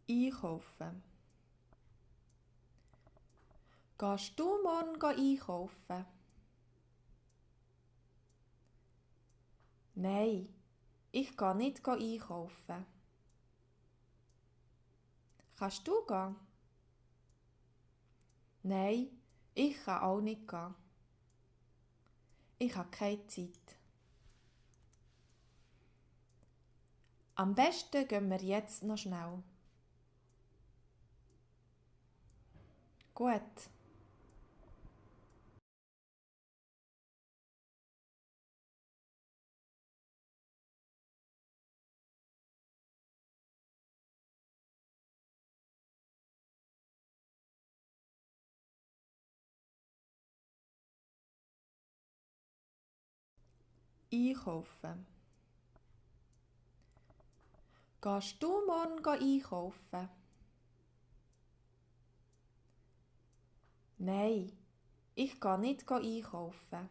Einkaufen. Gehst du morgen einkaufen? Nein, ich gehe nicht einkaufen. Kannst du gehen? Nein, ich kann auch nicht gehen. Ich habe keine Zeit. Am besten gehen wir jetzt noch schnell. Gut. Einkaufen. Gehst du morgen einkaufen? Nein, ich gehe nicht einkaufen.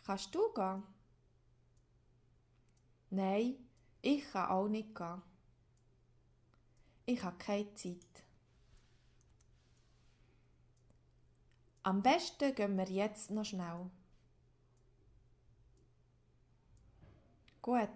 Kannst du gehen? Nein, ich kann auch nicht gehen. Ich habe keine Zeit. Am besten gehen wir jetzt noch schnell. Gut.